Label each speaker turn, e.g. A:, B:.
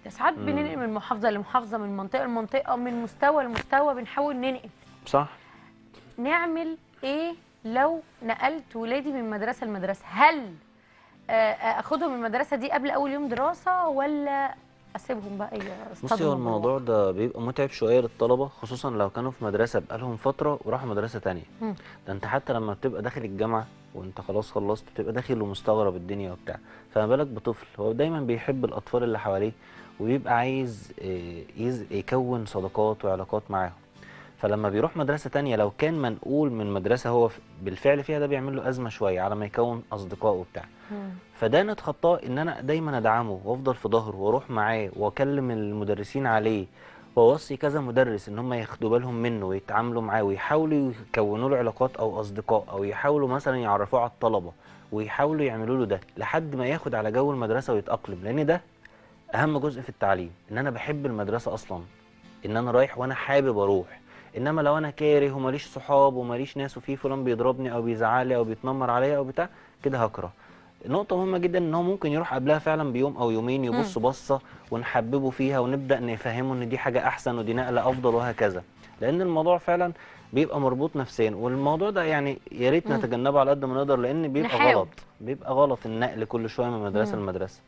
A: جديدة. ساعات بننقل من محافظة لمحافظه، من منطقة لمنطقه، من مستوى لمستوى، بنحاول ننقل.
B: صح.
A: نعمل ايه لو نقلت ولادي من مدرسه لمدرسة؟ هل اخدهم من المدرسة دي قبل اول يوم دراسة ولا اسيبهم بقى؟
B: بصي، هو الموضوع ده بيبقى متعب شوية للطلبة، خصوصا لو كانوا في مدرسه بقالهم فترة وراحوا مدرسه ثانية. ده انت حتى لما بتبقى داخل الجامعة وانت خلاص خلصت بتبقى داخل ومستغرب الدنيا وبتاع، فما بالك بطفل هو دايما بيحب الاطفال اللي حواليه وبيبقى عايز يكون صداقات وعلاقات معاهم. فلما بيروح مدرسه ثانية لو كان منقول من مدرسه هو بالفعل فيها، ده بيعمل له ازمة شوية على ما يكون اصدقائه وبتاع. فده نتخطاه ان انا دايما ادعمه وافضل في ظهره واروح معاه واكلم المدرسين عليه واوصي كذا مدرس ان هم ياخدوا بالهم منه ويتعاملوا معاه ويحاولوا يكونوا له علاقات او اصدقاء، او يحاولوا مثلا يعرفوه على الطلبة ويحاولوا يعملوا له ده لحد ما ياخد على جو المدرسة ويتاقلم. لان ده اهم جزء في التعليم، ان انا بحب المدرسة اصلا، ان انا رايح وانا حابب اروح. انما لو انا كاره وماليش صحاب وماليش ناس وفي فلان بيضربني او بيزعلي او بيتنمر عليا او بتاع كده، هكره. نقطة مهمة جدا ان هو ممكن يروح قبلها فعلا بيوم او يومين يبص بصة ونحببه فيها ونبدأ نفهمه ان دي حاجة احسن ودي نقلة افضل وهكذا، لان الموضوع فعلا بيبقى مربوط نفسيا. والموضوع ده يعني يا ريت نتجنبه على قد ما نقدر، لان بيبقى غلط، بيبقى غلط النقل كل شوية من مدرسة لمدرسة.